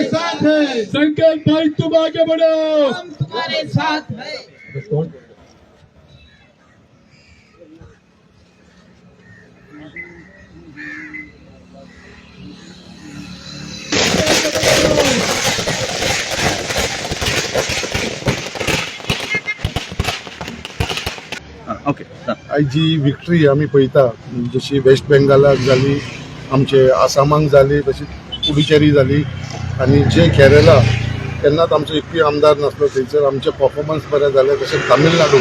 साथ है। संकल्प भाई, तुम आगे बढ़ो। हम तुम्हारे साथ है। ओके। आयज जी विक्ट्री आमी पळयता, जशी वेस्ट बेंगालाक जाली, आमचे आसामाक जाली, तशी पुडुचेरी जाली आनी जे केरला केन्नाच आमचो एकूय आमदार नासलो, थंयसर आमचें परफॉर्मन्स बरें जालें. तशें तामिळनाडू,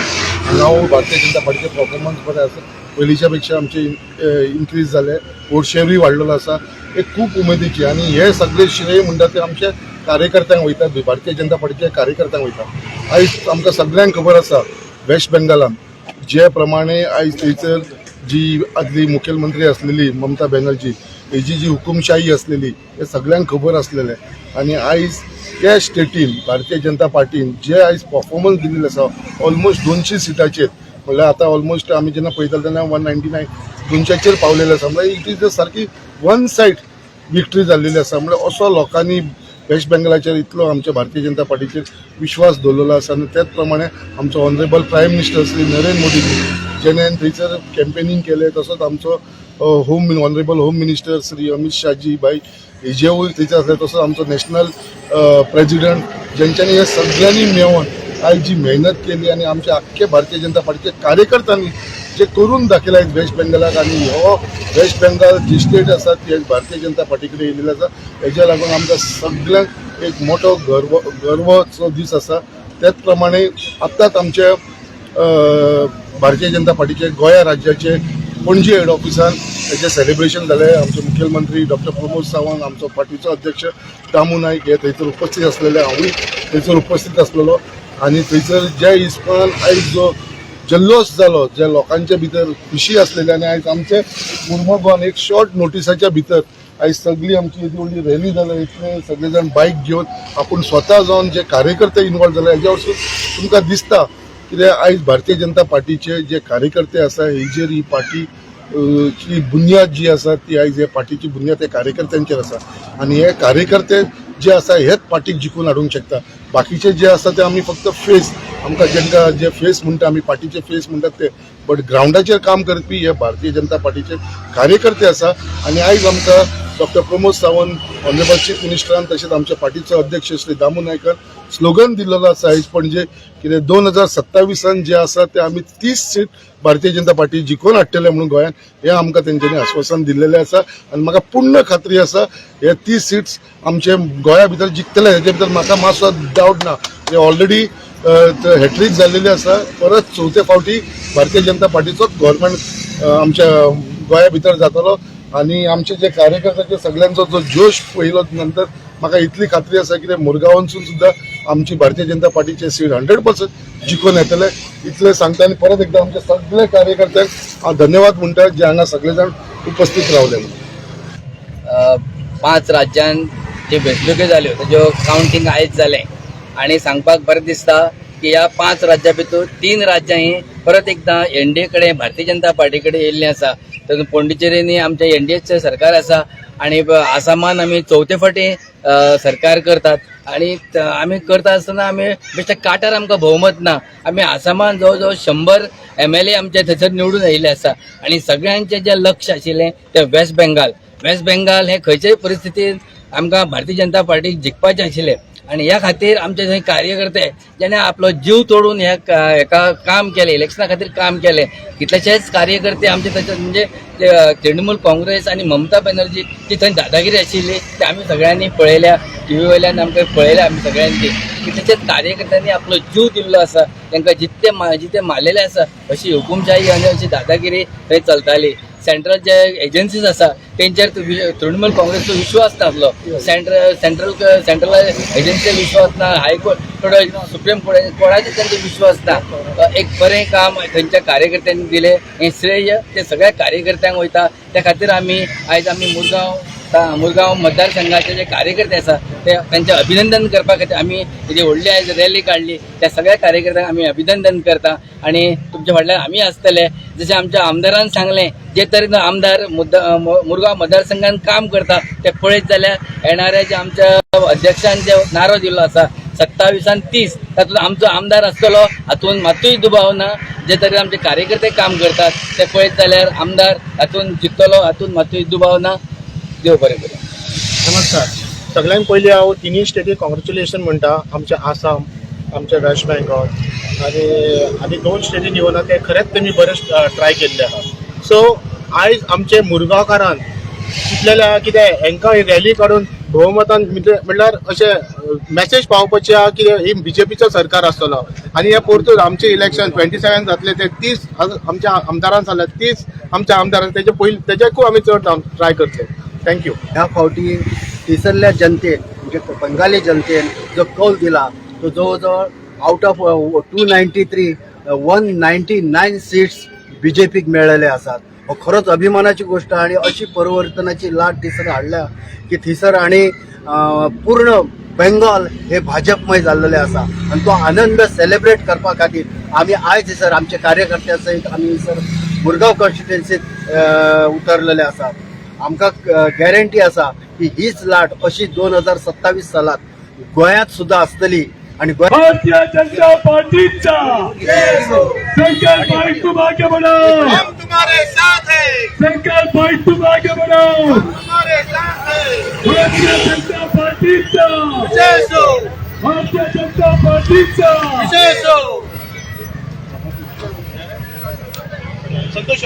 हांगा भारतीय जनता पार्टीचें परफॉर्मन्स बरें आसा. पयलींच्या पेक्षा आमचे इन्क्रीज जाले, वोट शेरूय वाडलेलो आसा. एक खूब उमेदीची आनी हे सगळे श्रेय म्हणटा ते आमच्या कार्यकर्त्यांक वयता, भारतीय जनता पार्टीच्या कार्यकर्त्यांक वयता. आयज आमकां सगळ्यांक खबर आसा, वेस्ट बेंगालान जे प्रमाणे आयज थंयसर जी आदली मुखेलमंत्री आसलेली ममता बॅनर्जी, हेजी जी हुकुमशाही आसलेली, हे सगळ्यांक खबर आसलेलें. आनी आयज त्या स्टेटीन भारतीय जनता पार्टीन जे आयज परफॉर्मन्स दिल्लेले आसा, ऑलमोस्ट 200 सिटाचेर, म्हणल्यार आतां ऑलमोस्ट आमी जेन्ना पळयताले तेन्ना 199, 200चेर पावलेले आसा. म्हणल्यार it is a सारकी वन सायड विक्ट्री जाल्लेली आसा. म्हणल्यार असो लोकांनी वेस्ट बेंगलाचेर इतलो आमच्या भारतीय जनता पार्टीचेर विश्वास दवरलेलो आसा. आनी त्याच प्रमाणे आमचो honourable prime minister Shri Narendra Modi जेणे थंयसर कॅम्पेनींग केलें, तसोच आमचो honourable home minister Shri Amit Shahji भाई हेजेवूय थंयसर आसले, तसोच आमचो नॅशनल प्रेजिडंट, जेंच्यांनी हे सगळ्यांनी मेळून आयज जी मेहनत केली आनी आमच्या आख्खे भारतीय जनता पार्टीच्या कार्यकर्त्यांनी जे करून दाखयला आयज वेस्ट बेंगलाक, आनी हो वेस्ट बेंगाल जी स्टेट आसा ती आयज भारतीय जनता पार्टी कडेन येयलेली आसा. हेज्या लागून आमकां सगळ्यांक एक मोठो गर्वचो दीस आसा. त्याच प्रमाणे आत्ताच आमचे भारतीय जनता पार्टीचे गोंया राज्याचे पणजी हेड ऑफिसान तेचें सेलिब्रेशन जालें. आमचे मुखेलमंत्री डॉक्टर प्रमोद सावंत, आमचो पार्टीचो अध्यक्ष दामू नायक हे थंयसर उपस्थित आसलेले, हांवूय थंयसर उपस्थित आसलेलो. आनी थंयसर ज्या हिसपान आयज जो जल्लोश जालो, ज्या लोकांच्या भितर खुशी आसलेली, आनी आयज आमचे मुर्मगांवान एक शॉर्ट नोटिसाच्या भितर आयज सगळी आमची येदी व्हडली रॅली जाल्या. इतले सगळे जाण बायक घेवन आपूण स्वता जावन जे कार्यकर्ते इन्वॉल्व जाले, हेज्या वरसून तुमकां दिसता कित्याक आयज भारतीय जनता पार्टीचे जे कार्यकर्ते आसा, हेजेर ही पार्टी ची बुन्याद जी आसा, ती आयज हे पार्टीची बुन्याद हे कार्यकर्त्यांचेर आसा. आनी हे कार्यकर्ते जे आसा हेच पार्टीक जिखून हाडूंक शकता. बाकीचे जे आसा ते आमी फक्त फेस, आमकां जेंका जे फेस म्हणटा, आमी पार्टीचे फेस म्हणटात ते, बट ग्रावंडाचेर काम करपी हे भारतीय जनता पार्टीचे कार्यकर्ते आसा. आनी आयज आमकां doctor Pramod Sawant, honourable chief मिनिस्टरान, तशेंच आमच्या पार्टीचो अध्यक्ष श्री दामू नायकान स्लोगन दिल्लो आसा आयज पणजे, कितें 2027an जे आसा ते आमी 30 सीट भारतीय जनता पार्टी जिखोवन हाडटले म्हणून गोंयांत, हें आमकां तेंच्यांनी आस्वासन दिल्लेलें आसा. आनी म्हाका पूर्ण खात्री आसा, हे 30 सीट्स आमचे गोंया भितर जिखतले, हेजे भितर म्हाका मातसो डावट ना. हे ऑलरेडी हॅट्रीक जाल्लेली आसा. परत चवथे फावटी भारतीय जनता पार्टीचोच गव्हर्मेंट आमच्या गोंया भितर जातलो. आनी आमचे जे कार्यकर्त्याचे सगळ्यांचो जो जोश पळयलो नंतर म्हाका इतली खात्री आसा की ते मुरगांवांसून सुद्दां आमची भारतीय जनता पार्टीचे सीट 100% जिखून येतले, इतलें सांगता. आनी परत एकदा आमच्या सगळे कार्यकर्त्यांक हांव धन्यवाद म्हणटा, जे हांगा सगळे जाण उपस्थित रावले म्हणून. पांच राज्यांत ज्यो वेंचणुक्यो जाल्यो तेज्यो कावंटींग आयज जालें आनी सांगपाक बरें दिसता की ह्या पांच राज्यां भितर तीन राज्यां ही परत एकदां एनडीए कडेन, भारतीय जनता पार्टी कडेन येयल्लीं आसा. तातूंत पोंडिचेरीनी आमचें एनडीएचें सरकार आसा आनी आसामान आमी चवथे फावटी सरकार करतात. आनी आमी करता आसतना आमी बेश्टे काटार आमकां भोवमत ना. आमी आसामान जवळ जवळ 100 एमएलए आमचे थंयसर निवडून आयिल्ले आसा. आनी सगळ्यांचें जें लक्ष आशिल्लें तें वेस्ट बेंगाल. वेस्ट बेंगाल हे खंयच्याय परिस्थितीन आमकां भारतीय जनता पार्टीक जिखपाचें आशिल्लें. आनी ह्या खातीर आमचे थंय कार्यकर्ते जेणे आपलो जीव तोडून ह्या हेका काम केलें, इलेक्शना खातीर काम केलें, कितलेशेच कार्यकर्ते आमचे थंयसर, म्हणजे ते, तृणमूल काँग्रेस आनी ममता बॅनर्जी ती थंय दादागिरी आशिल्ली ती आमी सगळ्यांनी पळयल्या, टिव्ही वयल्यान आमकां पळयल्या आमी सगळ्यांनी ती. कितलेशेच कार्यकर्त्यांनी आपलो जीव दिल्लो आसा, तांकां जिते मारलेले आसा. अशी हुकुमशाही आनी अशी दादागिरी थंय चलताली. सेंट्रल जे एजन्सीज आसा तेंचेर तृणमूल काँग्रेसचो विश्वास नासलो. सेंट्रल सेंट्रल सेंट्रल एजन्सीचेर विश्वास ना, हायकोर्ट, सुप्रीम कोर्ट, कोणाचेर तेंचो विश्वास ना. एक बरें काम थंयच्या कार्यकर्त्यांनी दिलें, हें श्रेय ते सगळ्या कार्यकर्त्यांक वयता. त्या खातीर आमी आयज आमी मुरगांव मतदारसंघाचे जे कार्यकर्ते आसा ते तांचें अभिनंदन करपा खातीर आमी जी व्हडली आयज रॅली काडली. त्या सगळ्या कार्यकर्त्यांक आमी अभिनंदन करता आनी तुमच्या फाटल्यान आमी आसतले. जशें आमच्या आमदारान सांगलें, जे तरेन आमदार मुरगांव मतदारसंघान काम करता ते पळयत जाल्यार येणाऱ्या जे आमच्या अध्यक्षान जे नारो दिल्लो आसा 27 30 तातूंत आमचो आमदार आसतलो हातूंत मातूय दुबाव ना. जे तरेन आमचे कार्यकर्ते काम करतात ते पळयत जाल्यार आमदार हातूंत जिखतलो हातूंत मातूय दुबाव ना. देव बरें करूं. नमस्कार. सगळ्यांत पयलीं हांव तिनूय स्टेटीक कॉंग्रेच्युलेशन म्हणटा. आमच्या आसाम, आमच्या वेस्ट बेंगॉल आनी 2 स्टेटी येवना ते खरेंच तेमी बरें ट्राय केल्ले आहा. सो आयज आमचे मुरगांवकारान चिंतलेलें आहा कितें हेंकां ही रॅली काडून भोवमतान म्हणल्यार अशें मॅसेज पावोवपाची आहा की ही बीजेपीचो सरकार आसतलो आनी हे परतून आमचें इलेक्शन 27 जातलें ते 30 आमच्या आमदारान जाल्यार 30 आमच्या आमदारान तेजे पयलीं तेच्याकूय आमी चड ट्राय करतले. Thank you. ह्या फावटी थंयसरल्या जनतेन म्हणजे बंगाली जनतेन जो कौल दिला तो जवळ जवळ out of 293 199 seats बीजेपीक मेळ्ळेले आसात. हो खरोच अभिमानाची गोष्ट आणि अशी परिवर्तनाची लाट थंयसर हाडल्या की थंयसर आणि पूर्ण बेंगॉल हे भाजपमय जाल्लेले आसा आनी तो आनंद सेलिब्रेट करपा खातीर आमी आयज थंयसर आमचे कार्यकर्त्या सयत आमी थंयसर मुरगांव कॉन्स्टिट्युएन्सीत उतरलेले आसात. आमकां गॅरंटी आसा की हीच लाट अशी 2027 सालात गोंयांत सुद्दां आसतली आणि गोंय भारतीय जनता पार्टीचा शंकर भाई तुम आगे बढ़ो, हम तुम्हारे साथ हैं, शंकर भाई तुम आगे बढ़ो, तुम्हारे साथ हैं। भारतीय जनता पार्टीचा, जय हो, भारतीय जनता पार्टीचा। जय हो। संतोष.